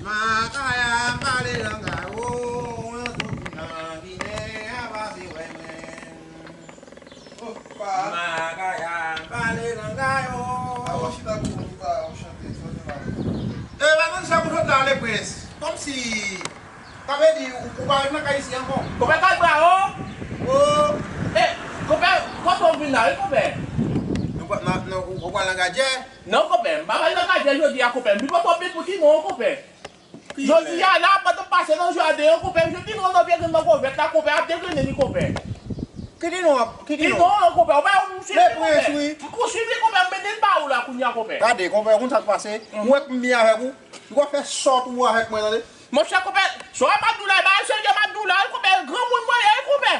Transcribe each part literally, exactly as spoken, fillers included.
Makaya pale langay, o, yon kout nan vide a pase wè mwen. Opa. Makaya pale langay, o. A, w chita kou konsa, w chante, sa te mal. E, pa konn sa pou jodi a, Leprens. Kòmsi Sa vle di, ou, ou pa viv nan kay isi ankò? Konpè Kalbra, o! O! E, konpè, kote w vin la, wi, konpè? Nou pa, nan, nan, ou, ou pral nan Gadjè? Non, konpè, m pa pral nan Gadjè jodi a, konpè. M vin pote yon pik pou Tinon, konpè. Jodi a, la, pandan m pase nan jaden an, konpè, m jwenn Tinon nan pye grenn mango vèt la, konpè, ap degrennen li, konpè. Ki Tinon ap, ki Tinon? Tinon an, konpè, ou pa wè m swiv li, konpè? Leprens, wi. M pou swiv li, konpè, m mete l ba ou la kounye a, konpè. Gade, konpè, ou konn sa k pase? M wè k m byen avèk ou. Ou pa fè sòt ou avèk mwen, tande? Monchè, konpè, sa w ap di w la, e bagay serye m ap di w la, wi, konpè, granmoun mwen ye, wi, konpè.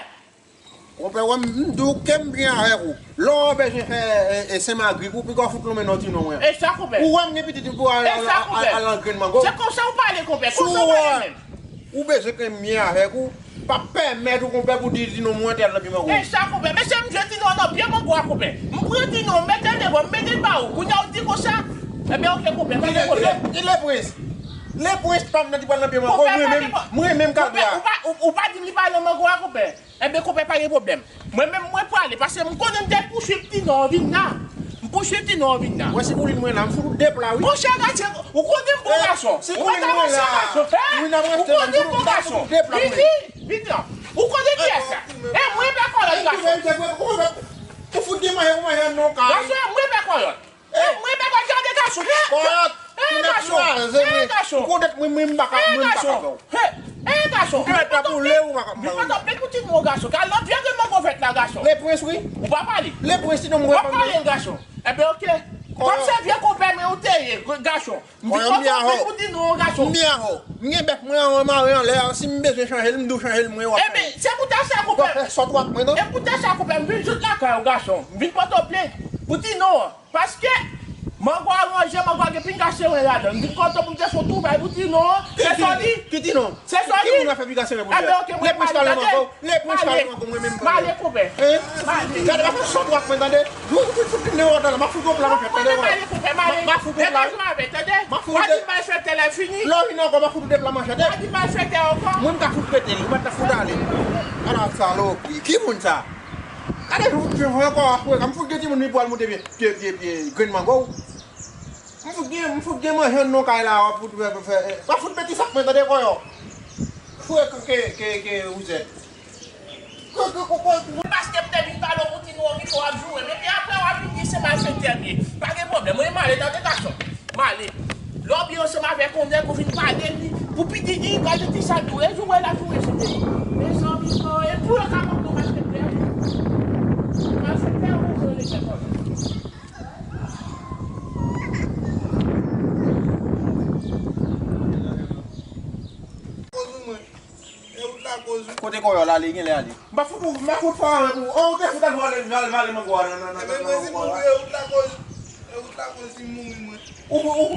Konpè, wè, m, m di w ke m byen avèk ou. Lè w bezwen fè, e, e, senm agrik ou, piga w fout lonmen nan Tinon, wi. E sa, konpè. Ou wè m gen pitit pou al, al, al, al nan grenn mango. Se konsa w pale, konpè, konsa w pale menm. Ou bezwen ke m byen avèk ou, pa pèmèt ou, konpè, pou di Tinon mwen tèl nan pye mango. E sa, konpè, mesye, m jwenn Tinon nan pye mango a, konpè. M pran Tinon, m mete l devan, m mete l ba ou. Kounye a, ou di konsa, ebyen, oke, konpè, pa gen pwoblèm. Ki Leprens? Leprens pa m nan ki pral nan pye mango, mwen menm, mwen menm Kalbra. Konpè, ou pa, ou, ou pa di m li pa nan mango a, konpè. Ebyen, konpè, pa gen pwoblèm. Mwen menm, mwen prale, paske m konnen m te pouswiv Tinon vin la. M pouswiv Tinon vin la. Wè, si koulin mwen la, m fout ou de pla, wi. Monchè, gason, ou konnen m bon gason. Si koulin mwen la, wi, n ap rete la, m fout ou de pla, mwen. Vini, vini la. Ou konnen kiyès la? E mwen pè kòlòt, gason. Ou fout gen manje, ou manje nan kay. Gason, mwen pè kòlòt. E mwen pè kòlòt, gade gason. Kòlòt. E gason. E gason. Ou konnen mwen, mwen, m pa ka, mwen, m pa ka fè w. E gason. Ou mèt la pou lè ou pa ka. Vin pa tanpe pou Tinon, gason. Kal nan vye grenn mango vèt la, gason. Leprens, wi. Ou pa pale. Leprens, Tinon, mwen pa pale, gason. Ebyen, oke. Kòm se vye konpè mwen ou te ye, gason. M vin kontan pou Tinon, gason. M byen avè w. M gen bèf mwen an mare anlè a. Si m bezwen chanje l, m di w chanje l, mwen w ap chanje. Ebyen, se poutèt sa, konpè. W ap fè sòt w ap mwen, non? E poutèt sa, konpè, m vin jouk lakay ou, gason. M vin pote w plent pou Tinon an. Paske mango a ranje, mango a gen pinga seren ladan l. M vin kontan pou m te fè yon twoublay pou Tinon an. Se sòdi. Ki Tinon? Se sòdi. Ki moun w ap fè pinga seren pou li a? Ebyen, oke, mwen pale, tande. Leprens pale mango, mwen menm pale. M ale, konpè. Hein? M ale. Gade, m ap fè sòt w ap mwen, tande. Ou, ou fout, fout, fout, m ap fout ou pla manchèt, tande. M ale, konpè, m ale. M ap fout ou pla. E pa jwe avè, tande. M ap fout ou de. Lè w vin ankò, m ap fout ou de pla manchèt, tande. M ap di malfektè ankò. Mwen, m ka fout pete li, mwen ta fout ale. Ala salopri. Ki moun sa? Gade, fout, fout, fout, ankò, ankò, m fout gen timoun li pral monte pye, pye, pye, pye, grenn mango. M fout gen, m fout gen manje nan kay la, w ap fout fè, fè, fè, w ap fout mete sa k mwen, tande, kòyò. Fwe ke, ke, ke, ke, ou zèt. Kòkòkòkò. Paske m te vin pale w pou Tinon an, Tinon w ap joure m. Epi apre w ap vin di se malfektè m ye. Pa gen pwoblèm. Mwen, m ale, tande gason. M ale. Lè w byen ansanm avèk yon nèg, ou vin pale li. Pou piti di, gade ti sa l joure, joure l ap joure sou peyi. Mezanmi, non, e pou yo ka konn nou malfektè. Malfektè, ou konn lekòl. Koz ou mwen. E ou t lakoz ou. Kote kòyò l ale, genlè ale. M pa fout ou, m pa fout fè anyen pou ou. Oh, ou te fout al vòlè, vòlè, vòlè mango a nan, nan, nan, nan, nan mango a. Ebyen, mwen, si m mouri, e ou t lakoz. E ou t lakoz si m mouri, mwen. Ou, ou, ou,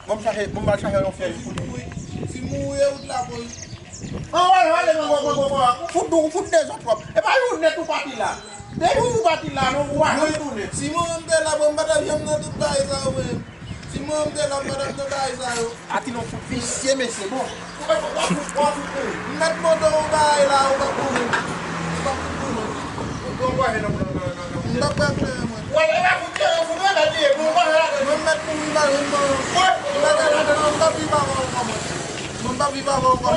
bon, m chache, bon, m al chache yon fèy pou li. Si m mouri, e ou t lakoz. Anwè, anwè, anwè, anwè, anwè, anwè. Fout dou, fout dezòd twòp. E pa yon nèt ou pati la. Depi ou pati la, non, ou pa janm tounen. Si mwen menm te la, mwen pa t ap janm nan tout bagay sa yo, mwen. Si mwen menm te la, mwen pa t ap nan bagay sa yo. Ati non fout visye, mesye, bon. Ou pa, ou pa fout, ou pa fout pou li. M mèt montre w bagay la, ou p ap konnen. Ou p ap fout pou mwen. Bon, bon, non, non, non, non, non. M p ap pran anyen, mwen. Wè, e pa fout, e fout, wè, la, li ye, bon, bon, la, la. Mwen, m mèt mouri, malheureusement. Wè. M mèt mouri, malheureusement, mwen. Mwen p ap viv avè w ankò.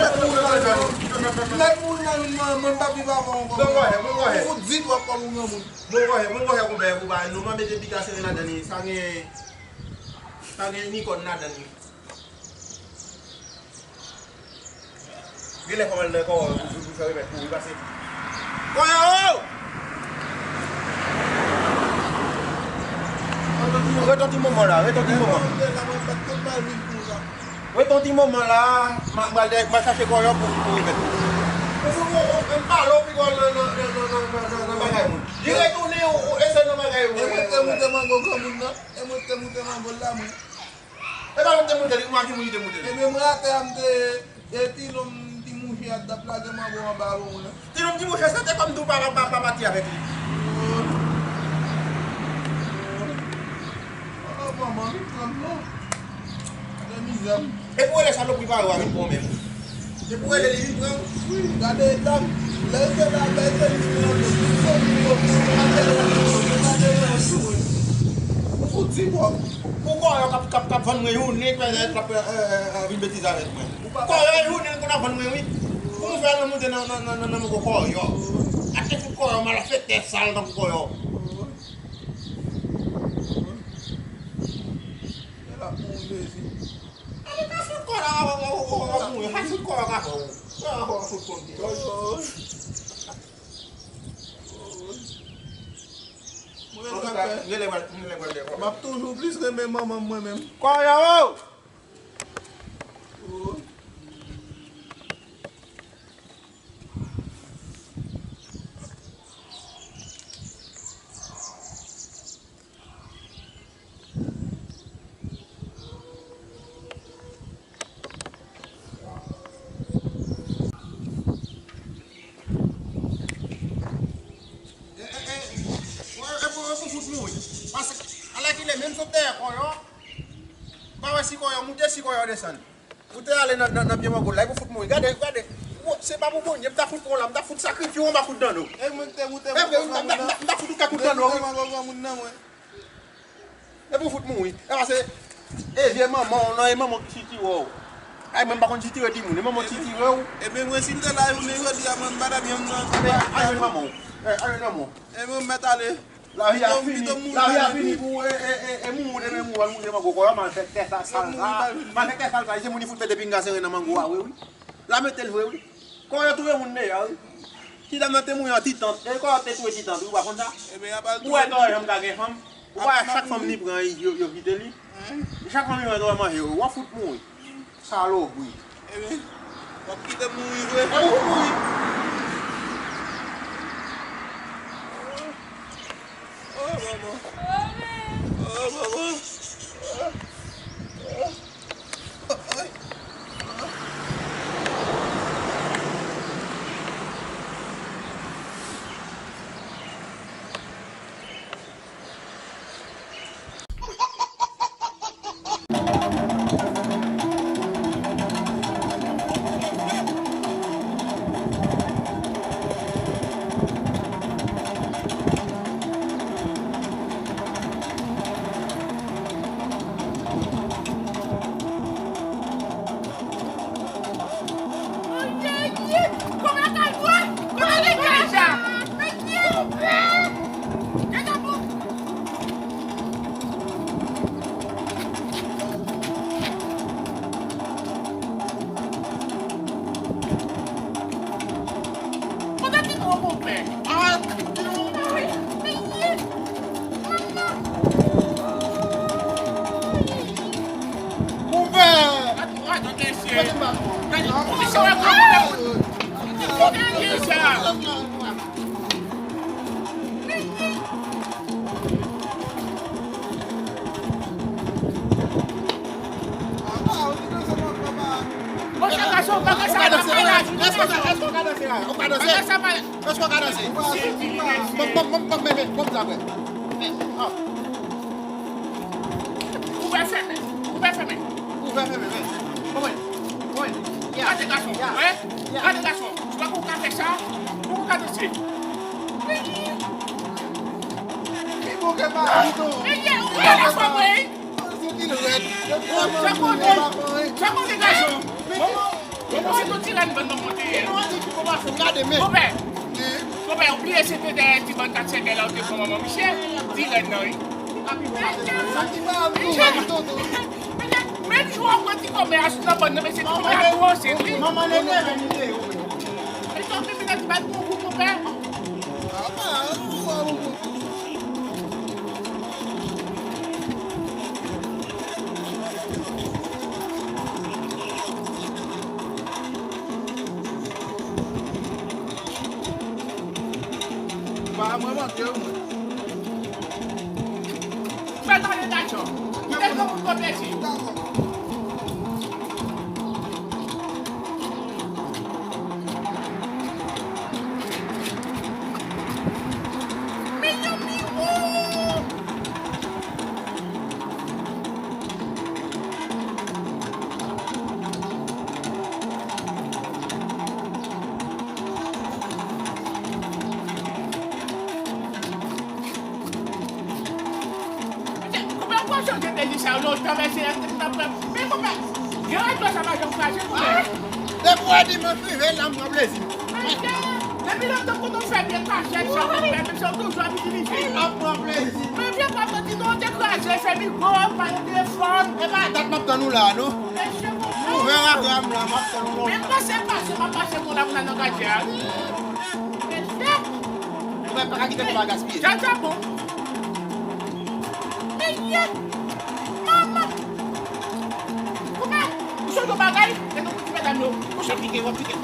Mèt mouri nan youn nan, mwen p ap viv avè w ankò. Bon, wè, bon, wè. Ou fout di twòp kòm yon granmoun. Bon, wè, bon, wè, konpè, pou ba nou, mwen mete piga seren ladan li, sa gen. Sa gen likòn ladan li. Genlè fò m al nan kò pou, pou, pou fè remèd pou li pase. Kòyò! Ret on ti moman la, ret on ti moman. Ret on ti moman la, m a, m a, m a chache kòyò pou, pou remèd. Ou, ou, ou, ou, m pale w pi gòl nan, nan, nan bagay moun. Li retounen, ou, ou, eseye nan bagay moun. E mwen te moute mango granmoun nan. E mwen te moute mango l la, mwen. E pa mwen te moute li, mwen ki moun ki te moute li. Ebyen, mwen atè a, m te, e, Tilonm Ti Mouche a t ap lage mango anba bon moun nan. Tilonm Ti Mouche, se te kòm tou pa, pa, pa pati avèk li. Oh, oh, manman, vin pran m non. Gade mizè m. E pou rele salopri pa yo a vin pran w menm. Se pou rele li vin pran w. Wi, gade eta m. Lè yo te la, lè yo te vin pran m, yo vin pran m, yo vin pran m, yo vin pran m, yo vin pran m. Ou fout di bò. Pou kòyò k ap, k ap, k ap vann mwen youn, li k ap, k ap, eh, eh, eh, vin betize avèk mwen. Kòyò youn, li konn ap vann mwen, wi. Pou nou fè nou moute nan, nan, nan, nan, nan mango kòyò. Ate fout kòyò malfektè sal tankou kòyò. E l ap mouri, Jezi. Ale ka fout kòyò, w ap mouri. Ka fout kòyò ka fè w. Kòyò ka fout konn. Kòyò. Mwen menm sa fè. M ap toujou plis renmen manman m mwen menm. Kòyò! Oh. E, e, e, e pou, e pou fout mouri. Paske, alèkile, menm sot dèyè kòyò, pa wè si kòyò moute, si kòyò desann. Ou te ale nan, nan, nan pye mango la, e pou fout mouri. Gade, gade. Wo, se pa pou Bondye, m ta fout pran w la, m ta fout sakrifye w anba kout danno. E mwen ki te moute mango granmoun nan. M ta fout ou kè kout danno, wi. Mango granmoun nan, mwen. E pou fout mouri. E pase, e vye manman w, non, e manman w ki titire w. Ay, mwen m pa konn titire timoun, e manman w titire w. Ebyen, mwen, si m te la jounen jodi a, mwen, m pa t ap janm nan. Ebyen, al jwenn manman w. E, al jwenn manman w. Ebyen, m mèt ale. Lavi a fini. Lavi a fini pou ou, e, e, e, e mouri, ou te vle mouri, al moute mango kòyò, malfektè sa, sal sa. Malfektè sal sa, se moun ki fout mete pinga seren nan mango a, wi, wi. L a mete l vre, wi. Kòyò touye moun deyò, wi. Ti dam nan te mouri an ti tant. E kòyò te touye ti tant, wi, ou pa konn sa? Ou wè kòyò janm ka gen fanm. Ou pa wè chak fanm li pran, yo, yo kite li. Chak fanm li pran, yo manje, wi. W ap fout mouri. Salopri. Ebyen, w ap kite m mouri vre? E ou mouri. Oh, manman. Oh, manman. Kote ti gwo konpè? Ah, ti gwo konpè. Konpè! Gade, gade, mesye. Gade, mesye, wè konpè. Konpè, mesye. Monchè gason, ou pa ka sa, ou pa ka sa. Èske w ka danse la? Ou ka danse? Ou pa ka sa, pa. Èske w ka danse? Ban m, ban m, ban m, ban m, ban m sa, frè. Ah. Kouvè fèmen, kouvè fèmen. Kouvè fèmen, men. Bon, bon. Bon. Gade gason, wè. Gade gason. Ou pa ka fè sa. Ou ka danse. Li bouke pa pito. Mesye, ou pa ka fè, wi. Sa konnen, sa konnen gason. Manman, manman, se yon ti rèn bann manman te ye. Konpè, konpè, obliye se te dèyè ti bann kat sèkèy la ou te pran manman misye. Ti rèn nan, wi. Sa ki pa ap tou, tonton. Ou ap pran ti kòmè a sou nan bòn nan, mesye, ti kòmè a tou ranse, wi. Manman Nene, men videyo, wi. E sa w te vin la, ti bat pou ou, konpè. Ba mwen manke w, mwen. Fè tande lajan. Kite granmoun pran plezi. Miyo, miyo. Konpè, ou pa chanje plezi sa yo lontan, mesye, lè m te fin ap pran. Men konpè, gen radyo sa pa janm kraze, konpè. Depi w wè di mwen prive la, m pran plezi. Mesye, depi lontan kote w fè byen kachèt sa, konpè, mesye, w toujou ap itilize. M ap pran plezi. Men vye papa di nou, w te kraze, fè mikwo, pa gen telefòn. E pa dat m ap tann ou la, non. Mesye, konpè. Ouvè radyo a m la, m ap tann ou lontan. Men pase, pase, m ap pase pou la, pou n al nan katye a. Mesye. Mwen pa ka kite nou pa gaspiye. Jaja bon. Mesye. Manman. Koupe. Ou sonje yon bagay? E nou pou ti medam yo. Ou sonje pike, w ap pike.